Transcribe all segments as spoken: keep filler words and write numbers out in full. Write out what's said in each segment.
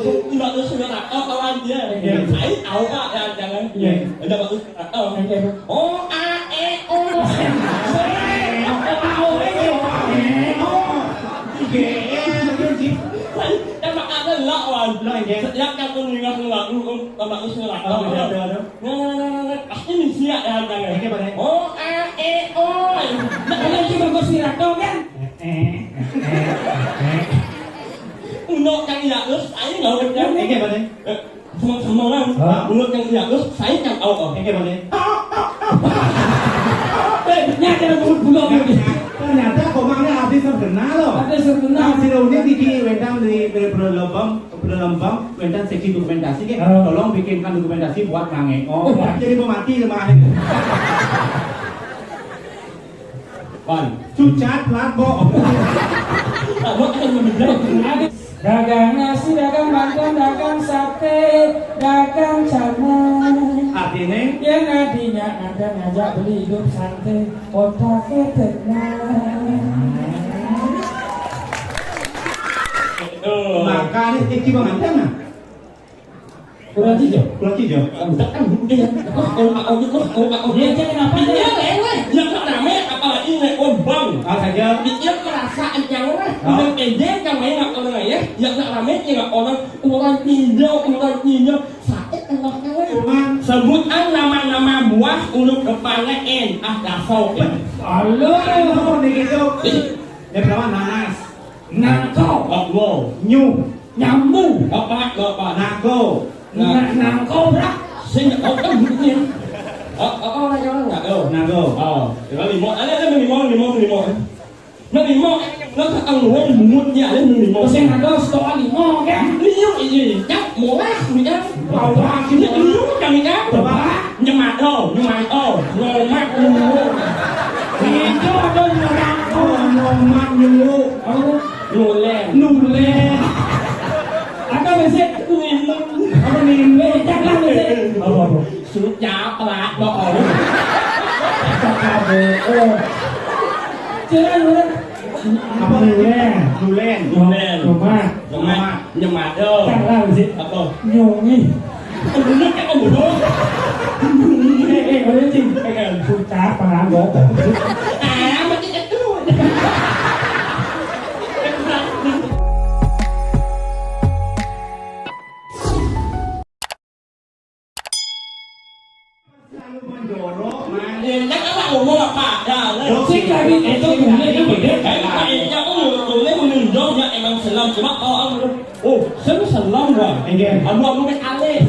Mbak Kusnul Raka kawan dia. Iya. Saya tahu, Pak, jangan-jangan. Iya. Ada Mbak Kusnul Raka. Oke. O, A, E, O. O, A, O, E, O, A, E, O. Iya, iya, iya. Saya, kan makanya lah, Wan. Lah, iya. Setiap kali dengar lagu, Om, Mbak Kusnul Raka. Oh, iya, iya, iya. Nah, nah, nah, nah, nah. Pasti nih siap ya, Bang. Oke, Bang. O, A, E, O. Nah, kalau itu Mbak Kusnul Raka, kan? Eh, eh, eh, eh. Uno kang ya, terus saya nggak udah. Oke, Bang. Eh, semua-semua kan. Hah? Uno kang ya, terus saya kan, oh, oh. Oke, Bang. Eh, ini ada rambut bulog ini. Ternyata komangnya artis terkenal loh. Artis terkenal. Nah, si Roni di Wendang di Bro Lobang, Bro Lembang, Wendang seksi dokumentasi, kan? Oh. Tolong bikinkan dokumentasi buat Mang Eko. Oh. Jadi pemati lemah. Wan. Cucat, plat, bo. Dagang nasi, dagang banten, dagang sate, dagang canai. Artinya? Yang artinya ada ngajak beli hidup santai, otaknya tenang. Makanya tinggi banget, kan? Kurang hijau. Kurang hijau. Enggak kan, enggak. Terus kalau Pak Ojo, terus kalau Pak Ojo. Dia aja kenapa? Iya, lewat. Ya, kok rame, apalagi naik ombang. Ah, saja. Dia merasa kencang lah. Ah. Udah pendek, yang main nggak orang ya. Ya, nggak rame, ya, nggak orang. Kurang hijau, kurang hijau. Sakit tengah-tengah. Cuman sebutan nama-nama buah huruf kepala N. Ah, dasar. Halo. Begitu. Ih. Dia pertama nanas. Nangko. Nangko. Nyu. Nyambu. Apa? Apa? Nangko. Nah. Na-, nangko, brak. Sing, oh, kan bunyi. Oh, apa orang yang nggak tahu? Nangko. Oh, kita lima. Ada, ada lima, lima, lima. Nah, lima. Nah, tak tahu, bungut dia ada lima. Sing ada stok lima, kan? Lima, iya. Nyap, murah, iya. Bawah, iya. Lima, kan, iya. Coba. Nyemak, oh, nyemak, oh. Nyemak, nyemak. Itu ada nyemak, oh, nyemak, nyemak. Oh. Nulen. Nulen. Apa mesti? Nulen. Apa nih? Becak lah mesti. Apa, apa? Sudah pelat bohong. Apa bohong? Coba nulen. Apa? Nulen. Nulen. Nulen. Rumah. Rumah. Nyemak. Cak lah mesti. Apa? Nyungi. Bener kan, Om Bro? Eh, eh, boleh, Cing. Pegang. Putar, pegang, gua. Ah, mati ketu. Selalu mendorong, Mas. Ya, kan apa ngomong apa ada, lah. Sing lagi itu boleh, itu beda. Kan apa, ya, aku menurut boleh menunjuk, ya, emang selam. Cuma kalau aku Oh, sing selam, Bang. Iya. Aduh, aku mek alih.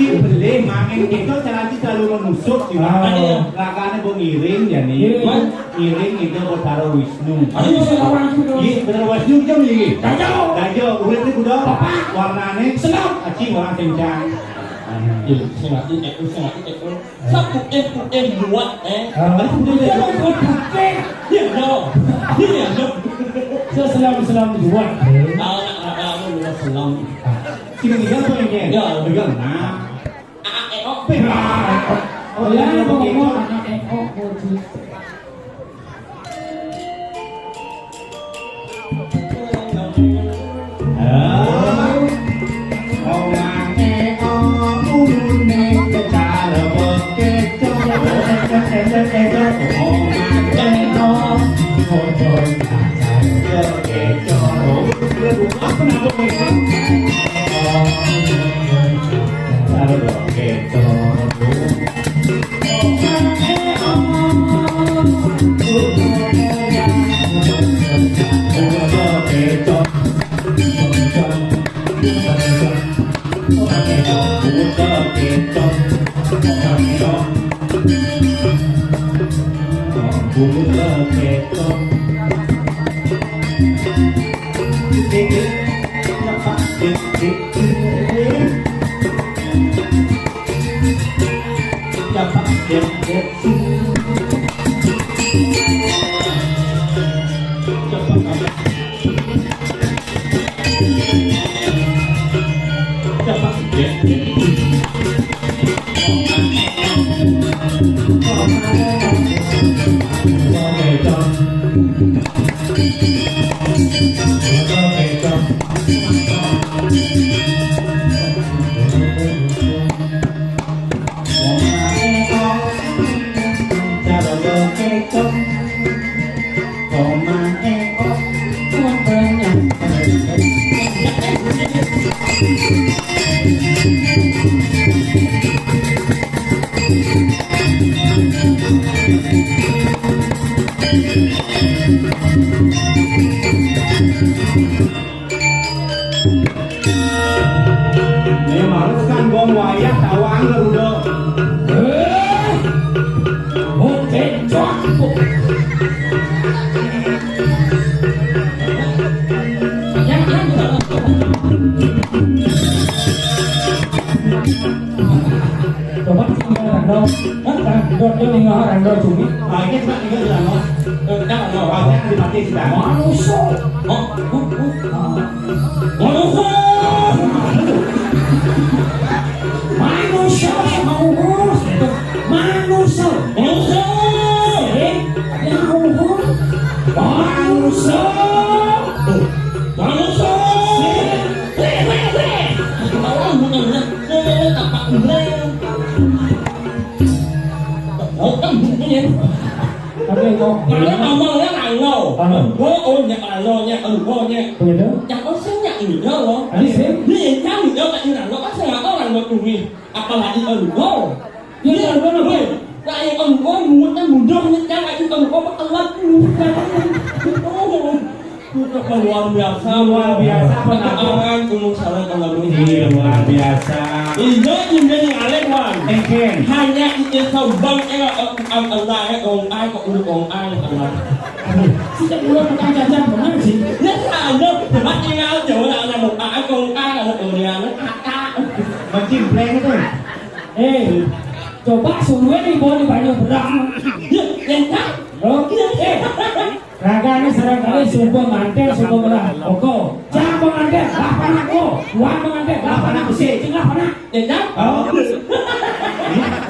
Sing boleh, makin kita cara kita selalu menusuk, sih, Bang. Ah, iya. Lakane mbok ngiring, ya, nih. Iya. Mas, ngiring itu Betara Wisnu. Ayo, sing orang itu. Iya, Betara Wisnu jam iki. Dayo. Dayo, urip iki kudu apa? Warnane selam. Aci warna kencang. Iya, sing ati, eh, sing ati, eh. Satu eh, eh, buat, eh. Ah. Buat, buat, buat, buat. Iya, iya. Iya, iya. Saya selam, selam buat, eh. Ah, nak, nak, nak, nak, selam. Sini, tiga apa ini? Ya, tiga. Nah. Ah, eh, oh. Oh, ya, pokoknya anak eh, oh, oh, Nih, harus kan gong wayah tawang garuda. Eh, oke, cok. Coba tinggal rando. Hah? Rando, dia tinggal rando cumi. Ah, ini cuma tinggal di rando. Eh, kita rando. Wajah di mati sudah. Manusia. Oh, oh, oh. Manusia. Manusia, manusia. Manusia. Manusia. Eh, ya Allah. Manusia. Manusia. Eh, eh, eh. Ketahuan bukan, ya. Eh, eh, eh, tak, tak, eh. Tahu kan bukan, ya. Tapi kok mana ngomongnya rano. Rano. Oh, oh, nya rano, nya, oh, oh, nya. Begitu? Yang oh, saya nya ini, ya, loh. Ada sih? Ini yang kami, ya, tak ini rano, kan saya orang mau tulis. Apalagi oh, oh. Ya, ya, ya, ya. Nah, yang oh, oh, mudah, mudah, mudah, yang itu oh, oh, telat, mudah. Oh, luar biasa. Luar biasa, penampilan. Orang gunung sana kalau iya, luar biasa. Iya, ini yang alek, Wan. Engken. Hanya itu sobang, eh, eh, eh, eh, eh, eh, eh, eh, eh, eh. Sejak bulan bukan jajan, benar sih. Ya, ada, cuma tinggal jauh, ada mau, ah, ah, kong, ah, ada kong, dia, ada kakak. Mancing prank itu. Eh, coba suruh nih, bawa di banyak berang. Ya, ya, Kak. Oke, eh. Ragane sareng kali sumpah mantel, sumpah merah. Oko, cang pengantin, lah panakku. Wan pengantin, lah panak besi, cing lah panak. Ya, Kak? Oh.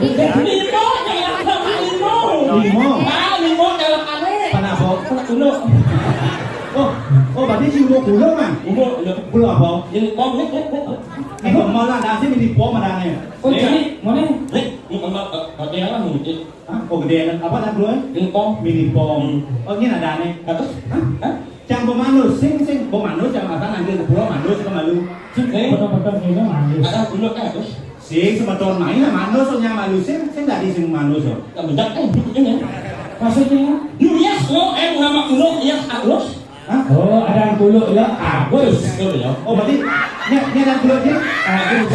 Limo, jangan limo. Limo. Ah, limo, jangan aneh. Panak apa? Panak dulu. Oh, oh, berarti si Umo Kulo, Mang? Umo, iya. Kulo apa? Ini pom, nih, nih, nih. Ini pom malah, nasi ini pom ada nih. Oh, jadi, mana? Nih, ini pom, eh, eh, dia lah, mungkin. Hah? Oh, gede kan? Apa nak dulu? Ini pom. Mini pom. Hmm. Oh, ini ada nih. Terus? Hah? Hah? Cang pemanus, sing, sing, pemanus, cang apa nanti ke pulau manus ke malu. Eh? Betul-betul ini manus. Ada dulu, eh, terus? Sing semeton main lah manus, soalnya malu sing, sing tadi sing manus, oh. Tak bedak, eh, ini. Maksudnya? Lu, yes, lo, eh, nama lo, yes, Agus. Hah? Oh, ada yang dulu ya, Agus. Betul ya. Oh, berarti ini, ini ada dulu ya? Agus.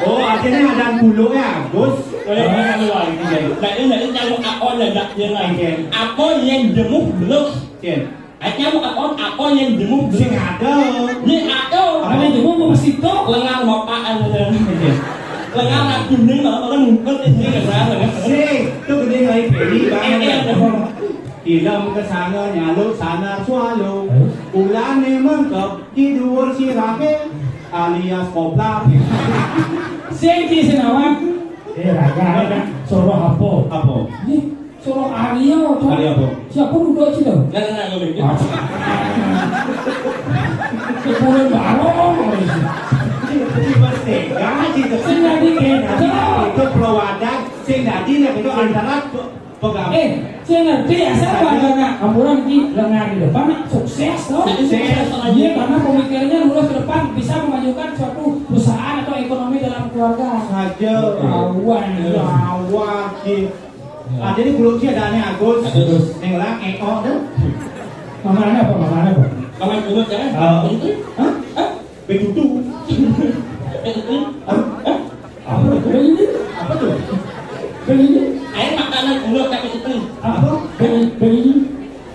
Oh, artinya ada dulu ya, Agus. Oh, ya, ya, ya, ya. Nah, ini, ini yang aku ada, ada yang lain. Oke. Apa yang jemu belum? Oke. Aku mau apa, apa yang jemu belum? Sing ada. Ini ada. Ada jemu mau mesti tuh. Lengan bapak ada. Oke. Lengan aku ini, malah, malah ngumpet ini, ya, ya. Sing, tuh gede lagi, beli banget. Iya, iya. Film ke sana, nyaluk sana, swallow. Terus? Ulane mengkep di dhuwur sirahe alias koplar. Sing di senawan. Eh, raga, suruh apa? Apa? Ih, suruh Arya, tuh. Arya apa? Siapa udah sih, tuh? Nah, nah, nah, nah, nah. Ah. Sepuluh barong, apa sih? Sing dadi keto. Itu perwadan, sing dadi nek itu antara pe-, pegawe. Eh, sing ngerti asal wargane ampura iki lengan di depan, nah, sukses, toh? Sukses. Iya, karena pemikirannya lurus ke depan, bisa memajukan suatu perusahaan atau ekonomi dalam keluarga. Saja. Awan, iya. Awan, iya. Ah, jadi belum sih ada nih, Agus. Agus. Yang orang, eh, oh, tuh. Mama apa, mama apa? Mama dulu, jangan. Oh. Itu. Hah? Hah? Betutu. Hah? Hah? Apa tuh? Apa tuh? Ayo makanan dulu tapi itu. Apa? Beli, beli.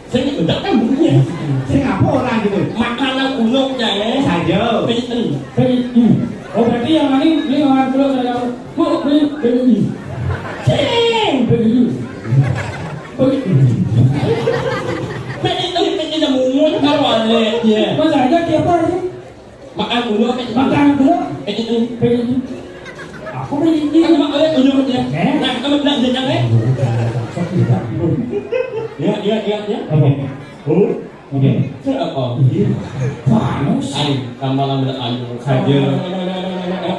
Saya udah kan bunyi. Sing apa orang gitu? Makanan uluk ya. Saja. Beli. Beli. Oh, berarti yang ini, ini orang dulu saya tahu. Bu, beli, beli. Sing. Beli. Beli. Beli, beli, beli, beli, mungun kalau ada, ya. Mas, ada siapa ini? Makan dulu apa itu? Makan dulu. Eh, itu. Apa ini? Apa ini? Kan mak kalian tunjuk ya. Eh? Nah, kamu bilang dia jangan. Ya, ya, ya, ya. Apa? Oh. Oke. Itu apa? Iya. Panas. Ayo, tambah lama ayo. Saja.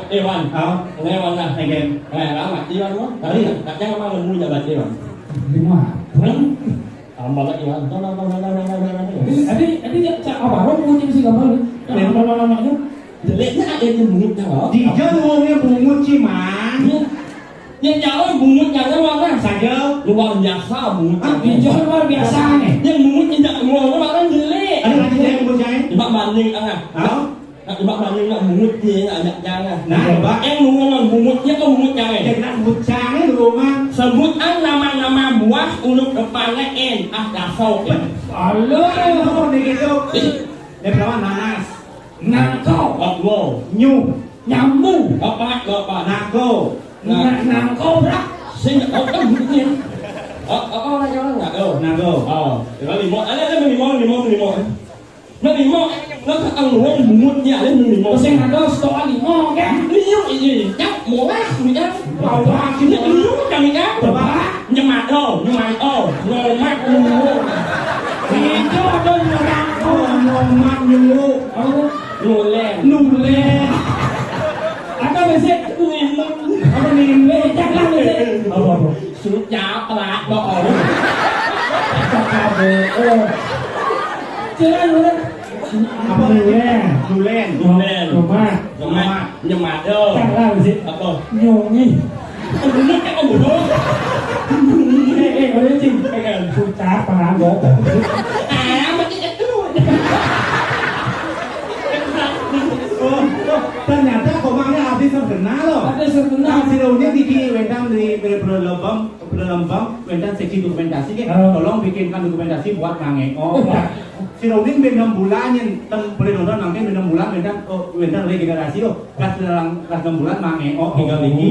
Eh, Wan. Ah? Ini Wan lah. Again. Eh, lama. Iwan, Wan. Tadi, iya. Katanya sama lemu jalan Iwan. Lima. Tambah lagi, Wan. Tambah, tambah, tambah, tambah, tambah. Ini, ini, ini ya, cak apa? Roh punya sih gambar. Iya. Tambah, tambah, tambah, tambah. Jeleknya ada yang bungut nyawa. Dija luwunge bungut, Ci, Mang. Iya. Yang jauh bungut nyawa mana? Saja. Luar biasa bungut. Ah, nyawa. Dija luar biasa nih. Yang bungut tidak mau mana jelek. Ada lagi saya bungut saya? Coba banding, ah. Hah? Nah, coba banding nak bungut dia nak ajak jangan. Nah, coba. Yang bungut, bungut dia kok bungut nyawa? Dia nak bungut nyawa lu, Mang. Sebutan nama-nama buah huruf depannya N. Ah, dasar. Alah, apa nih gitu? Eh. Dia berapa nanas? Nangko. Nangko. Nyu. Nyambu. Apa? Apa? Nangko. Nah. Nangko, brak. Sing, oh, kan bunyi. Oh, apa namanya? Nangko. Nangko. Oh, ya, lima. Ada, ada lima, lima, lima. Nah, lima. Nah, kata ngomong bungut ya, ada lima. Sing ada stok lima, kan? Lima ini. Ya, murah, ya. Bawah, ini lima, kan, ya? Coba. Nyemak, oh, nyemak, oh. Nyemak, oh. Itu ada nyemak, oh, nyemak, nyemak. Oh. Nulen. Nulen. Apa besi? Apa nih? Becak lah besi. Apa, apa? Sudah pelat, bohong. Apa, apa? Oh. Jangan, udah. Apa nulen? Nulen. Nulen. Rumah. Rumah. Nyemak. Cak lah besi. Apa? Nyongi. Bener kan, bodoh? Eh, eh, boleh, Cing. Eh, kan. Putar, penganggo. Ah, mati itu. Oh, ternyata Komang ini artis terkenal loh. Artis terkenal. Nah, si Roni Diki wénten di Pelelembang, Pelelembang, wénten seksi dokumentasi, ke? Oh. Tolong bikinkan dokumentasi buat Mang Eko. Oh, ya. Si Roni ben enam bulan yang tem boleh nonton nanti ben enam bulan wénten, oh, wénten regenerasi loh. Kas dalam, kas enam bulan Mang Eko tinggal di sini.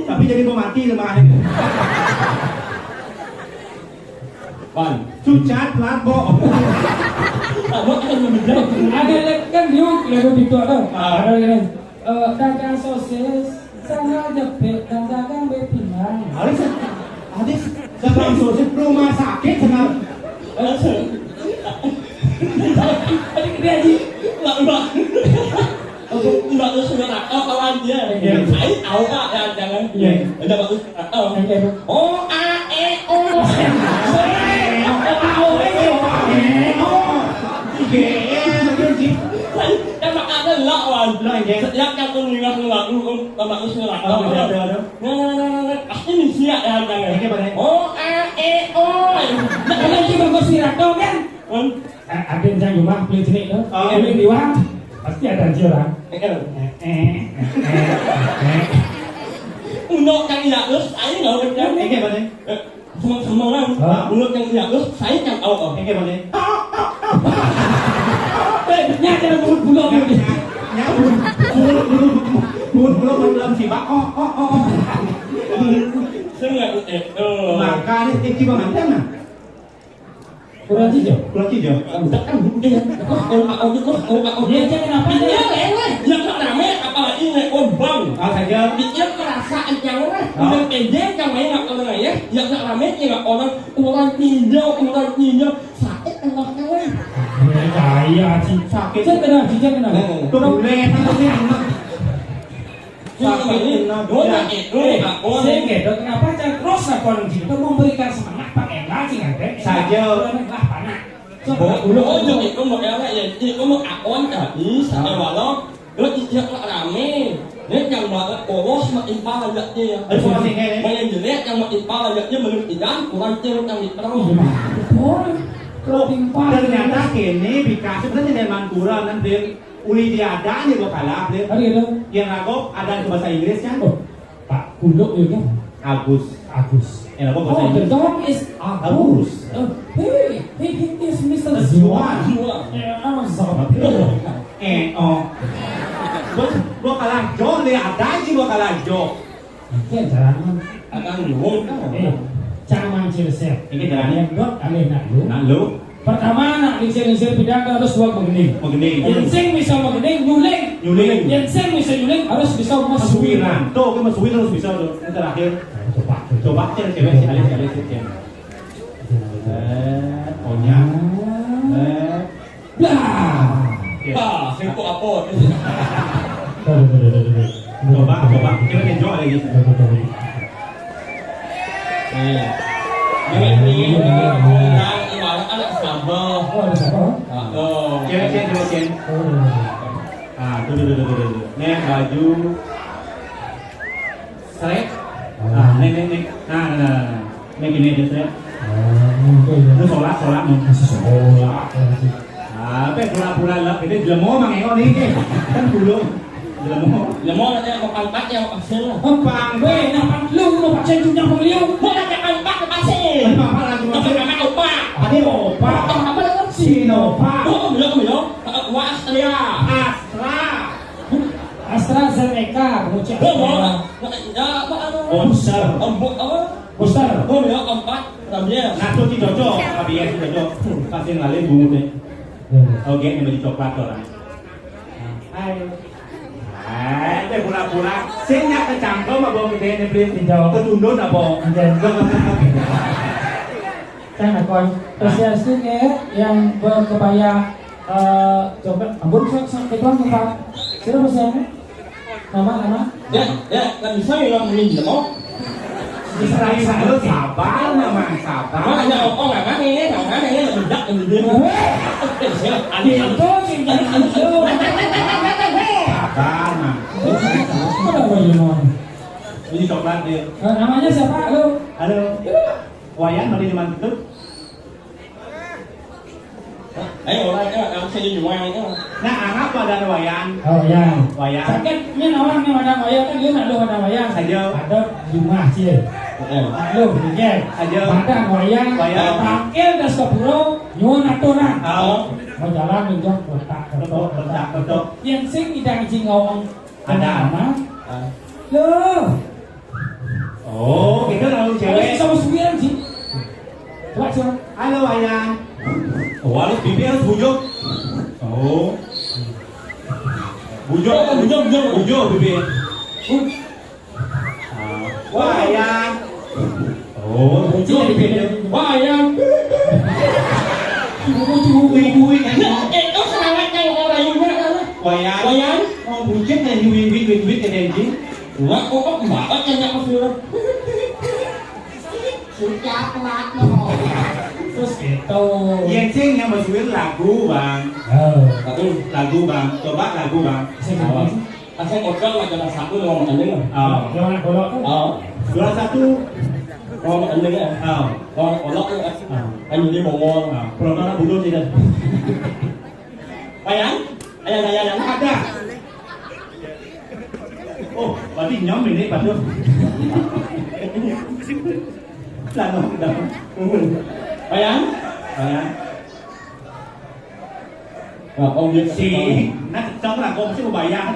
Tapi jadi pemati sama Eko. Pan. Cucat, pelat, bo. Ada kan dia lagu itu ada. Ah. Ada ini. Eh, dagang sosis, sana jepit dan dagang bepinang. Ada sih. Ada sih. Dagang sosis rumah sakit sana. Ada gede aja. Enggak, enggak. Aku enggak terus enggak tahu kawan dia. Iya. Saya tahu, Pak, jangan, jangan. Iya. Ada bagus. Oh, A, E, O. Kan makanya lah, Wan. Lah, iya. Setiap kan tuh ngilang-ngilang, um, um, tambah terus ngilang. Oh, iya, iya, iya. Nah, nah, nah, nah, nah. Pasti nih siap ya, Bang. Oke, Bang. O, A, E, O. Nah, kalau itu bagus ngilang tuh, kan? Wan. Eh, ada yang rumah beli jenik tuh. Oh. Ini di Wan. Pasti ada aja orang. Eh, eh. Eh, eh, eh, eh. Unok yang iya, terus ayo nggak udah. Oke, Bang. Eh. Semang-semangan. Hah? Mulut yang iya, terus saya yang au, au. Oke, boleh. Eh, ini aja mulut bulog. Ya, ya, ya, mulut, mulut, mulut, mulut, mulut dalam sibak. Oh, oh, oh, oh. Sengaja, eh, oh. Maka ini tinggi banget, kan, nah? Kurang hijau. Kurang hijau. Udah kan, udah. Kok, oh, oh, oh, oh, oh. Dia aja kenapa dia? Iya, lewat. Ya, kok rame, apalagi naik ombang. Ah, saja. Dia merasa kencang lah. Ah. Udah pendek, kan, main nggak pernah ya. Ya, nggak rame, ya, nggak orang. Ular ninja, ular ninja, sakit tengah-tengah. Kaya, Ci. Sakit. Cek kena, Ci, cek kena. Tuh, boleh, kan, tuh, ini. Sakit tengah, boleh, boleh. Eh, sing gitu, kenapa Cang terus laporan gitu memberikan semangat Pak Ella, Ci, kan? Saja. Lah, panas. Coba, oh, jadi itu mau Ella, ya, jadi itu mau akon tadi, saya walau Lo ijak lah rame. Nek yang banget polos mak impal aja dia. Aduh, polos ini, nih. Main jelek yang mak impal aja dia belum idan kurang cewek yang di perang. Iya, Bang. Betul. Lo impal. Ternyata kene bikasih kan tidak manturan kan, Bim. Uli dia ada nih lo kalah, Bim. Ada gitu. Yang aku ada ke bahasa Inggris kan? Oh, Pak Kuluk ya kan? Agus. Agus. Ya, apa bahasa Inggris? Oh, the dog is Agus. Agus. Oh, hey, hey, he is Mister Zuan. Zuan. Zuan. Ya, Amazon. Eh, oh. Gua, gua kalah Jo, dia ada aja gua kalah Jo. Oke, jangan. Akan ngomong. Eh, jangan mancil, Sir. Ini jalannya. Yang buat alih nak lu. Nak lu. Pertama, nak lingsir-lingsir pidang harus dua magending. Magending. Yang sing bisa magending, nyuling. Nyuling. Yang sing bisa nyuling harus bisa mesuiran. Mesuiran. Tuh, oke, mesuiran harus bisa tuh. Yang terakhir. Nah, coba. Coba, cek, cewek, si alis, alis, cek. Eh, onyang. Eh. Dah. Oke. Bah, singkuk apa? Coba, coba. Coba tunjuk lagi. Nih. Ini, ini, ini, ini. Yang ibarat anak sambal. Oh, ada sambal? Ah, oh. Cewek, cewek, cewek, cewek. Oh, iya, iya. Ah, tuh, tuh, tuh, tuh, tuh, tuh. Nih, baju. Srek. Ah, nih, nih, nih. Nah, nah, nah, nah. Nih, gini aja, srek. Oh, oke, ya. Lu sholat, sholat, nih. Masih sholat, masih. Ah, apa pura-pura lah. Ini jelemo mang Eo nih, nih. Kan belum. Jelemo. Jelemo nanti mau pangkat ya, mau pasir lah. Oh, pang, weh, nah, pang, lu, lu, Pak Sen, punya pang, liu. Mau nanti pangkat ke pasir. Apa, apa lagi, Pak Sen? Apa, apa, opa? Apa, apa, apa? Si Nova. Oh, belum, belum. Eh, Wa Astria. Astra. AstraZeneca, pengucap. Oh, mau. Nah, ya, apa, apa? Booster. Empat, apa? Booster. Oh, ya, empat. Rabies. Nah, tuh, si Jojo. Rabies, si Jojo. Pasti ngalih bungut deh. Ya. Oke, yang baju coklat tuh orang. Hai. Hai, teh pura-pura. Sing nya kecangkem apa gedene, Bli? Tidak. Ketundun apa? Tidak. Kan aku apresiasi ke yang berkebaya, eh, coba, ampun, sok, sok, ketuan, Pak. Siapa sih? Nama, nama? Ya, ya, kan bisa ya, yang minjem, oh. Bisa, bisa, lu sabar, Mamang, sabar. Makanya, oh, oh, nggak, nggak, ini, nggak, nggak, ini, nggak, nggak, nggak. Itu, cinta itu. Sabar, Mang. Apa namanya, Mang? Ini coklat, deh. Eh, namanya siapa, lu? Halo. Wayan, mana di mana tuh? Ayo, orang, eh, orang sini di Wayan, eh. Nah, anak pada Wayan. Oh, Wayan. Wayan. Sakit, ini orang yang ada Wayan, kan dia nak ada Wayan. Saja. Ada di rumah, sih. Eh. Aduh, iya. Saja. Pada Wayan. Wayan. Tangkil dah sepuluh, nyuwun aturan. Oh. Mau jalan, minjem, kotak, kotak, kotak, kotak. Yang sing idang izin ngomong. Ada. Ada. Ah. Loh. Oh, kita lalu cewek. Sama sembilan sih. Coba, coba. Halo, Ayang. Oh, harus bibi harus bujuk. Oh. Bujuk, bujuk, bujuk, bujuk, bibi. Ah. Wah, Ayang. Oh, bujuk, bibi. Wah, Ayang. Ibu, ibu, ibu, ibu. Nah, itu sangat yang orang ibu, kan? Wah, Ayang. Wah, Ayang. Mau bujuk, kan, ibu, ibu, ibu, ibu, kan, anjing? Wah, kok, kok, mbak, kan, yang aku. Sudah telat, no. Terus gitu. Iya, Cing, yang Mas Wil lagu, Bang. Oh. Lagu, lagu, Bang. Coba lagu, Bang. Sing apa? Asal kotor, macam satu, ngomong anjing, lah. Oh. Yang mana, Kolok? Oh. Dua satu. Ngomong anjing, ya. Oh. Ngomong Kolok, ya. Oh. Kan jadi bongol. Oh. Kalau mana bodoh sih, dah. Payan? Ayan, ayan, ayan. Ada. Oh, berarti nyom ini, Pak. Lah, no, udah. Payan? Payan. Nah, oh, dia si, nah, kenceng lah, kok mesti mau bayar.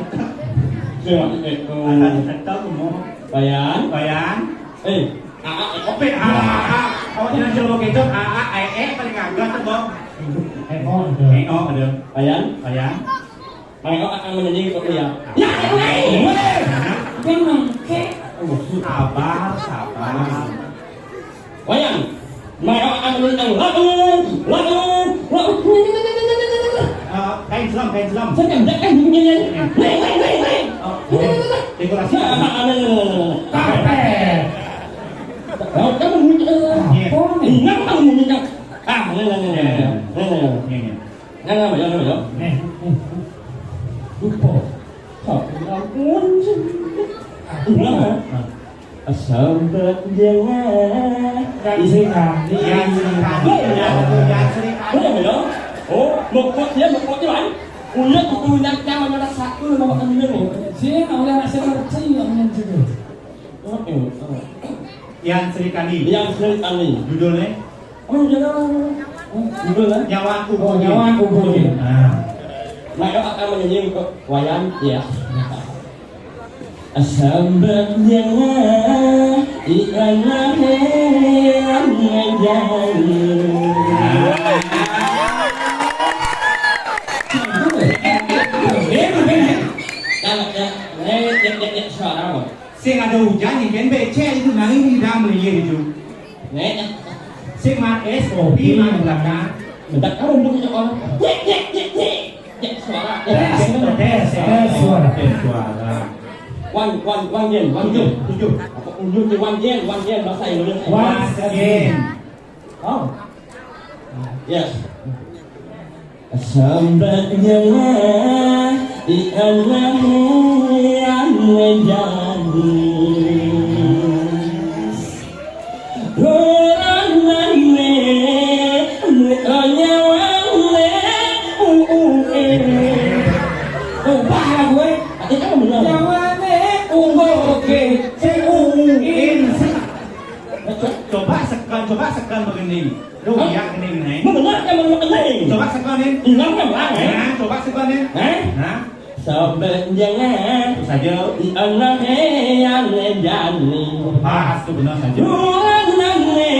Siapa itu? Ada kenceng, mau. Payan? Payan? Eh, A A, eh, ope, A A, A A. Kamu jangan coba kecot, A A, E, E, paling agak tuh, Bang. E O, ada. E O, ada. Ayan? Ayan? Mang Eo akan menyanyi untuk dia. Ya, weh. Dia mangke. Sabar, sabar. Wayan, Mang Eo akan menyanyi lagu, lagu, lagu. Eh, kain selam, kain selam. Saya kan, saya kan nyanyi. Nih, nih, nih, nih. Oh, oh. Dekorasi. Nah, nah, nah, nah, nah, nah. Kape. Kamu, kamu, eh, iya. Ingat kamu, ingat. Ah, nih, nih, nih, nih, nih. Iya, iya. Nih, nih. Nih, nih, Mak, ya, nih, Mak, ya. Nih, nih. Lupa. Oh, ya ampun. Ulang, ya? Nah. Sambat jangan. Yan Srikandi. Yan Srikandi. Yan Srikandi. Ulang, ya? Oh, luput dia, luput dia, kan? Udah, aku punya nyaman, ada satu, nama makan dulu, nih. Sini, nggak boleh rasa ngerti, nggak punya juga. Oh, eh, oh. Yan Srikandi. Yan Srikandi. Judulnya? Oh, iya. Judul, ya? Nyawaku. Oh, Nyawaku Bugil. Nah. Maka akan menyanyi untuk Wayan, ya. Sambat nyawa iklan lahir menjadi. Kalau ya, ya, ya, ya, suara, Bang. Sing ada hujan, nih, kan becek itu, nari di dalam, iya, itu. Nek. Sing mar es, kopi, mar belakang. Bentar, kamu belum punya orang. Nek, nek, nek, nek. Nek, suara. Tes, tes, tes, suara. Tes suara. Wan, wan, wan, Yen, wan, Yen. Tujuh, tujuh. Apa unjuk nih, wan, Yen, wan, Yen, bahasa Indonesia. Wan, Yen. Oh. Yes. Sambat nyawa. Di anahe ane jani. Ora nane nyawane uue. Ubah lah gue. Ati kan bener. Nyawane uue. Sing uue. Coba sekan, coba sekan begini. Lu ya gini nih. Bener kan bener nih. Coba sekan nih. Ilang kan bang, eh? Nah, coba sekan nih. Eh? Nah. Saben jangan saja di anahe ane jani. Pas tuh benar saja. Bulan nane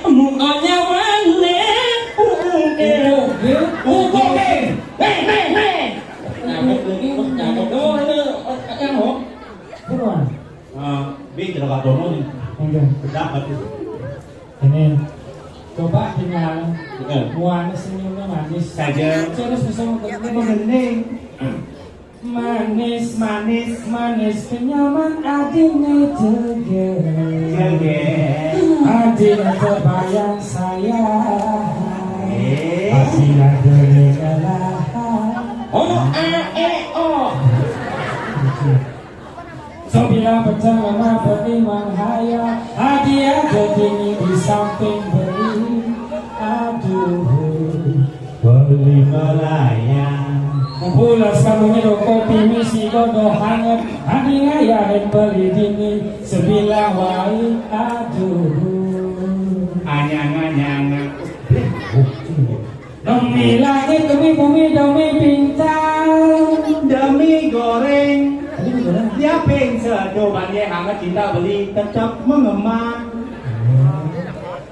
muanya wane. Uue. Uue. Hei, hei, hei. Nah, ini, nah, ini, oh, ini, oh, yang mau. Buruan. Ah, bi, tidak dono nih. Enggak. Dapat itu. Ini, coba tinggal. Bukan. Muane senyumnya manis. Saja. Terus bisa menggending. Manis, manis, manis, kenyaman adine jeger. Jeger. Adine terbayang saya. Eh. Pasti ada lelah. Oh, eh, eh, oh. Sebilang pecah lama beriman haya. Hadiah berdiri di samping beri. Aduh. Beli melayang. Pulas kamu nyeduh kopi misi godoh hangat. Hadiah yang beli dini. Sebilang wai. Aduh. Anyang-anyang. Demi langit, demi bumi, demi bintang. Demi goreng. Tadi udah. Dia pingsan, cobanya hangat cinta beli tetap mengemang.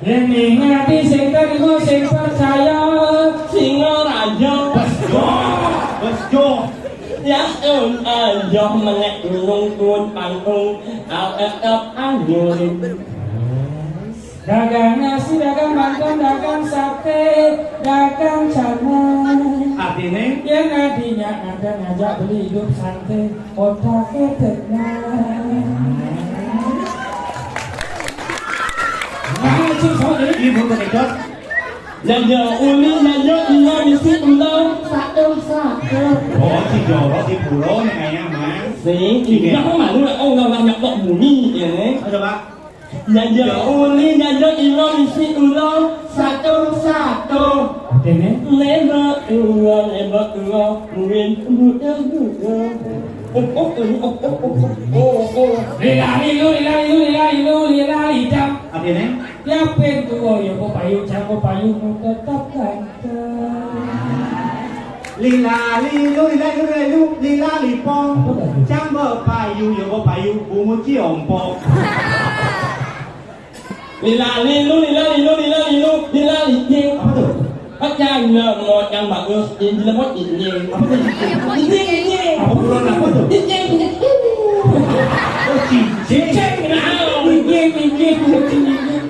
Ini ngati sing terima sing percaya. Singa raja. Bes jo. Bes jo. Ya, em, ayo menek gunung tuun panggung. Al tetap angin. Dagang nasi, dagang banten, dagang sate, dagang canai. Artine? Yen adinya ada ngajak beli hidup santai, otaknya tenang. Nah, itu soal ini. Ibu terkejut. Jaja uli, jaja ina, misi ulo, satu, satu. Oh, si Joro, si Pulo nih kayaknya, Mas. Sing, iya, kok malu lah, oh, nggak banyak kok bunyi, ya, nih. Ayo, coba. Jaja uli, jaja ilo, isi ulo, satu, satu. Oke, nih. Leba ulo, leba ulo, muin, buda, buda. Oh, oh, oh, oh, oh, oh, oh, oh. Lila, lilu, lila, lilu, lila, lilu, lila, lidam. Oke, nih. Yapin tuwa ya pepayu, cang pepayu mu tetep ganteng. Lila lilu, lila lilu, lilu, lila lipong. Apa tadi? Cang pepayu, ya pepayu, bungut ciompok. Lila lilu, lila lilu, lila lilu, lila licing. Apa tuh? Pakai lemot yang bagus, ini lemot ini. Apa tuh licing? Licing ini. Apa bulan apa tuh? Licing. Oh, cicing. Cicing, nah. Licing, licing, licing, licing.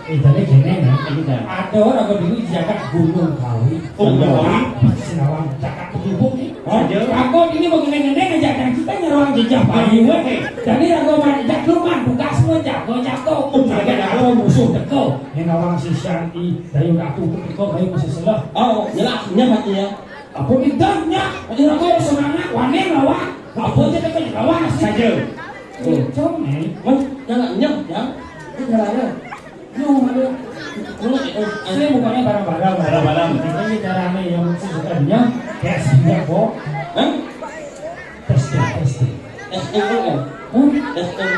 Eh, jadi gini, ya. Ada orang ke dulu jagat Gunung Kawi. Oh, Gunung Kawi. Apa sih, Nawang? Jagat Kedubung, nih. Oh, iya. Aku ini mau ngene-ngene ngejak dan kita nyerang jejak bayi, weh. Jadi aku mau jak lu kan, buka semua jago-jago. Oh, jago-jago. Jago musuh teko. Yang Nawang si Syanti, Dayu Ratu teko, bayi masih selah. Oh, jelas, nyah hati ya. Apa bedanya? Ini aku semangat, wani lawan. Apa aja teko lawan, saja. Oh. Cong, eh. Mas, jangan nyah, ya. Ini jalannya. Lu, lu, lu, eh, eh. Saya bukannya barang-barang. Barang-barang. Ini caranya yang mesti suka dia, kayak sejak kok. Hah? Testing, testing. S M kan? Hah? S M.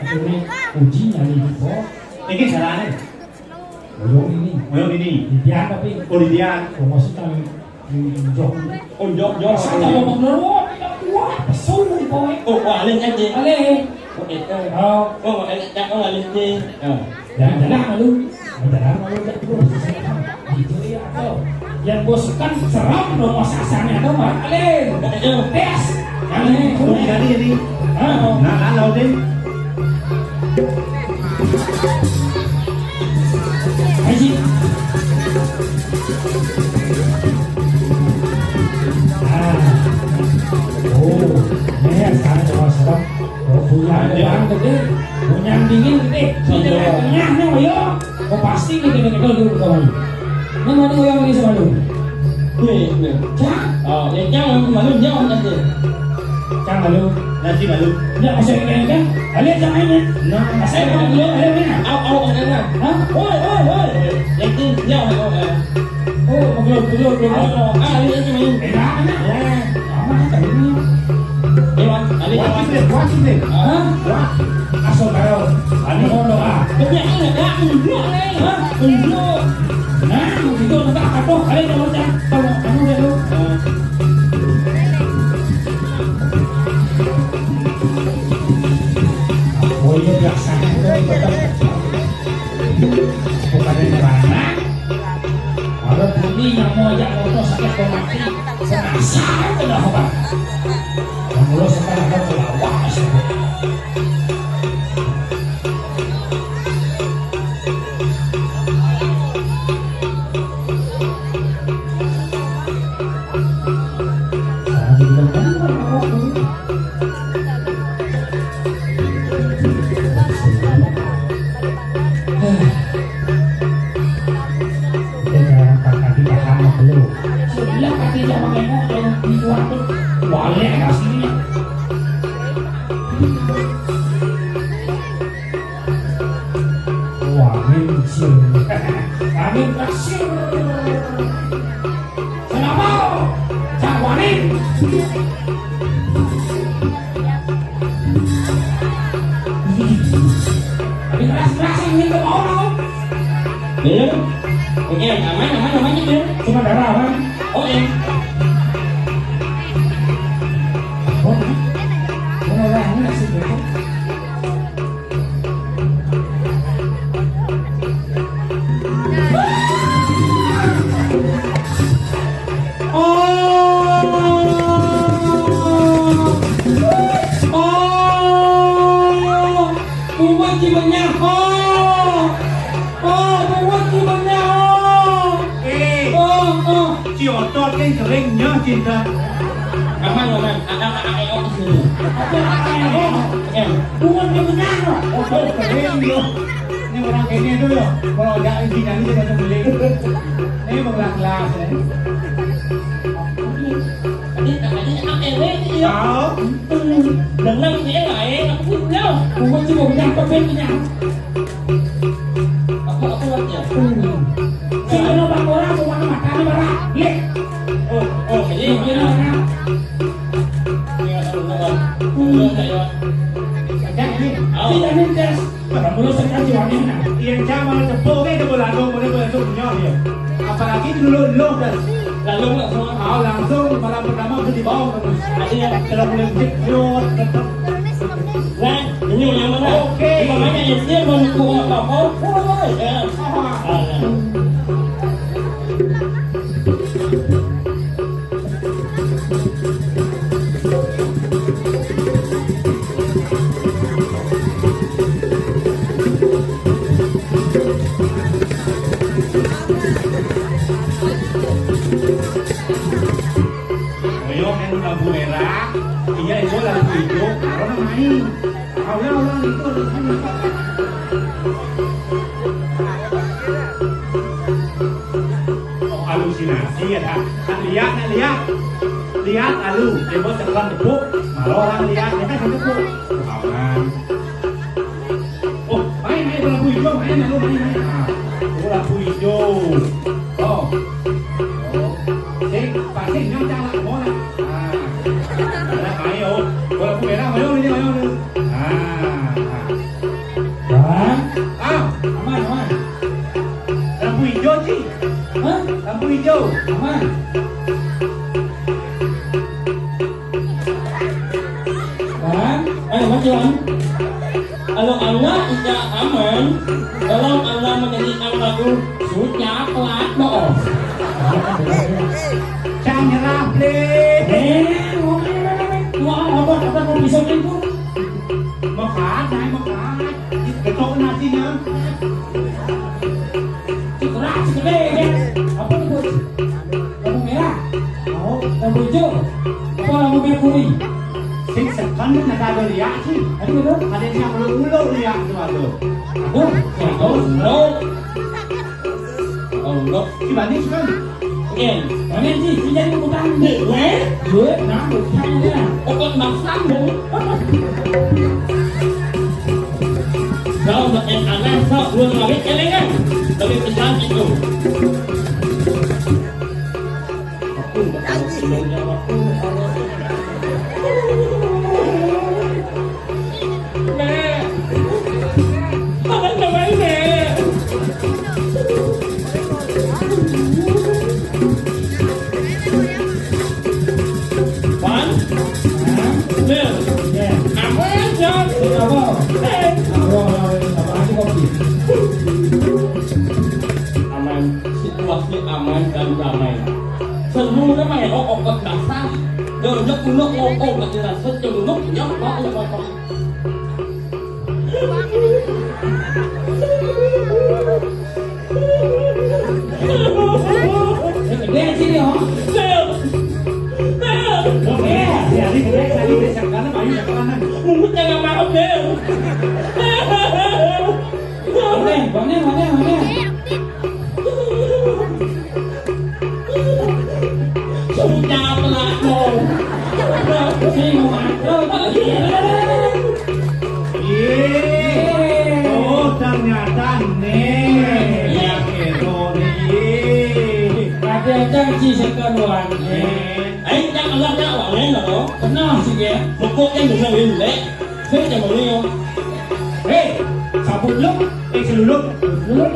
Akhirnya uji nyali di kok. Ini caranya. Boyong ini. Boyong ini. Di dia tapi. Oh, di dia. Oh, maksudnya Jok. Oh, jok, jok. Masa kalau mau keluar, wah, tidak kuat, pesung nih, boy. Oh, oh, alih aja. Alih. Oh, itu. Oh. Oh, alih, cak, oh, alih aja. Oh. Jalan-jalan malu. Jalan malu, jak terus. Gitu ya, tuh. Yang bos kan seram dong, mas asangnya tuh, Mak. Alih. Oh, iya. Tes. Alih. Oh, jadi, jadi. Oh. Nah, kan, Laudin. Haji. Ah. Oh, ini ya, sekarang coba serem. Oh, punya ada yang gede, punya yang dingin gede. Iya. Punya yang, ayo. Oh, pasti gede-gede dulu, kawan. Ini mau yang ini sama dulu. Weh, weh. Cang. Oh, ya, cang, malu, ya, nanti. Cang, malu. Nanti malu. Ya, masih ada yang kan? Ada yang main, ya? Nah, saya mau dulu, ada yang main. Au, au, au, au. Hah? Woi, woi, woi. Nanti, ya, au, au. Oh, belum, belum, belum. Au, au. Ah, ini, ini main. Eh, mana? Ya. Mana tadi? Lewat, ada lewat. Wajib deh, wajib deh. Hah? Wah, asal tahu. Ani ngono, ah. Tapi ini enggak, enggak, nih. Hah? Enggak. Nah, itu enggak, aduh, ayo, coba, coba. Kamu, kamu deh, lu. Oh, iya, biasanya. Bukan yang mana? Ada bunyi yang mau ajak motor sakit kau mati. Penasaran ke dah, Bang? Yang mulai sekarang ada pelawak, Sebelah kaki dia pakai motor, di luar tuh, balik aslinya. Wah, ini kecil. Angin kasih. Kenapa? Cak Wanin. Tapi keras-keras ini ke bawah, no. Iya. Oke, aman, aman, aman gitu. Cuma darah, aman. Oke. Oh, oh, orang ini masih gitu. Oh. Oh. Bungut ki benyah. Oh. Oh, bungut ki benyah. Oh. Eh. Oh, oh. Ci Otot kan kering nyah cinta. Aman, aman. Ada, ada, ada, ada. Apa ada, ada? Eh. Bungut ki benyah. Oh, kering yo. Ini orang kene tu yo. Kalau ada isinya ni dia macam beli. Ini berkelas-kelas ni. Tadi, tadi, tadi, apa yang ni, yo? Tahu. Dengan dia lain, aku punya. Bungut ki benyah, apa punya? Apa, apa buatnya? Sing kena bang orang, bukan matanya berat. Lihat. Oh, oh, jadi gimana? Iya, tahu, tahu. Tahu, tahu. Ada ni. Tahu. Tidak minta. Pada mula saya kasih wangi nak. Iya, jangan malah tepuk, eh, tepuk langsung, boleh, boleh, tu punya dia. Apalagi dulu, dulu dah. Lalu langsung. Tahu, langsung, malam pertama tu dibawa terus. Ada yang telah boleh jepit, tetap. Nah, ini yang mana? Oke. Makanya yang dia mau buku apa-apa, oh, ya. Ah. Ayo, kan lampu merah, iya, itu lampu hijau, baru main. Ulang, ulang, itu, itu. Oh, halusinasi ya, tak? Kan lihat, kan lihat. Lihat, lalu, dia buat tekan tepuk, malah orang lihat, dia kan tepuk. Aman. Oh, main, main, lampu hijau, main, lalu main, main. Ah, oh, lampu hijau. Oh. Oh. Sing, pasing, nyong cak lah, mau lah. Ah. Ada main, oh. Oh, lampu merah, main, main, main, main. Ah. Bang. Ah. Aman, aman. Lampu hijau, Ci. Hah? Lampu hijau. Aman. Bang. Eh, Mas Wan. Kalau Anda tidak aman, tolong Anda menyanyikan lagu Suca Kelak Boos. Jangan nyerah, Bre. Eh, oke, oke, oke. Wah, obat, obat, mau bisa, Bu. Mekat, naik mekat. Ketok nasinya. Cikerak, cikele, ya. Apa tu, Bos? Lampu merah. Oh, lampu hijau. Apa lampu merkuri? Sing sekan nak ada liak sih. Ada tu? Ada yang uluk-uluk liak tu ada. Ada? Ada. Ada. Ada. Di mana sekan? Ken. Mana sih? Sih jadi bukan. Gue? Gue? Nah, bukan ya. Pokok maksamu. Jauh makin aneh, sok gue ngawit elengan. Tapi pesan itu. Aku bakal pulang nyawa. Nek. Makan kembali, Nek. Pan? Hah? Nek. Ya. Apa aja? Apa? Eh. Apa, apa, apa aja kopi? Aman, situasi aman dan damai. Seluruh main okok basah. Dojok kuno ngokok, nggak jelas. Sejelunuk, nyampak, nyampak. Gede sini, oh. Bel. Bel. Oke, ya, ini gede, tadi gede, sekarang ayo, sekarang. Mulutnya nggak maaf, Bel. Oke, bangun, bangun, bangun. Sudah pelaku. Sing mantul. Iya. Oh, ternyata nih. Ya, gitu nih. Ada janji sekeluarga. Ayo, kita keluar, Kak. Wangi, loh. Kenal sih, ya. Pokoknya bisa win, Dek. Saya jangan win, yo. Hei, sabun lu. Eh, selulup. Selulup.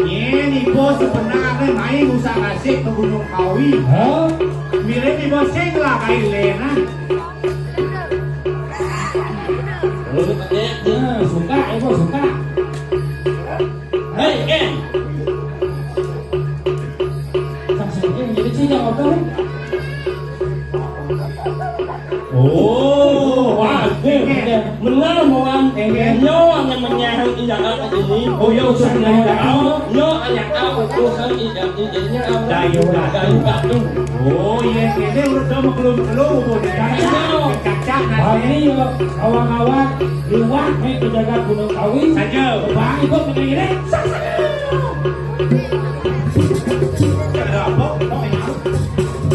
Ini bos sebenarnya main usah kasih ke Gunung Kawi. Hah? Mirip di bos sing lah kayak Lena. Nah, suka, eh, bos, suka. Hei, Ken. Saksi, eh, jadi sih, jangan apa. Oh, wah, benar, Wan. Iya. Nyo yang menyahang iya apa ini? Oh, iya, urusan nyo. Nyo yang apa urusan iya, iya, iya, apa? Dayu, dayu. Dayu batu. Oh, iya, ini udah maklum-maklum, Bu. Dayu. Kaca, nanti. Hari ini, yo, kawan-kawan, liwat, nih, penjaga Gunung Kawi. Saja. Bang, ikut begini, nih. Ada apa? Kok ini?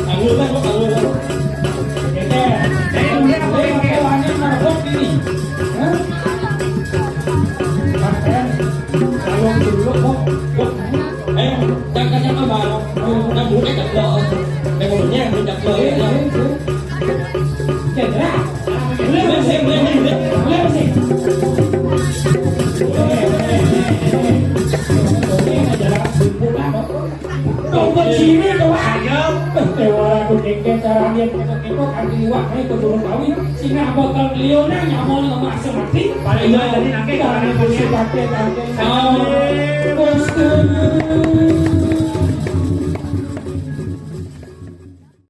Anu lah, kok anu lah. Oke. Eh, udah, oke, oke. Hah? Pakai. Kalau dulu, kok, kok. Eh, jangan, jangan, Bang. Kamu udah cakep. Kamu punya, udah cakep, ya. Cedera. Boleh, boleh, boleh, boleh, boleh. Tunggu sini, tuh, ayo. Dewa aku kengken caranya, kita-kita kan di wah, ayo, turun kawin. Sini abang kalau beliau nanya, mau lu masuk mati. Paling nggak tadi nangkep, paling nggak pakai, pakai. Oh, bosku.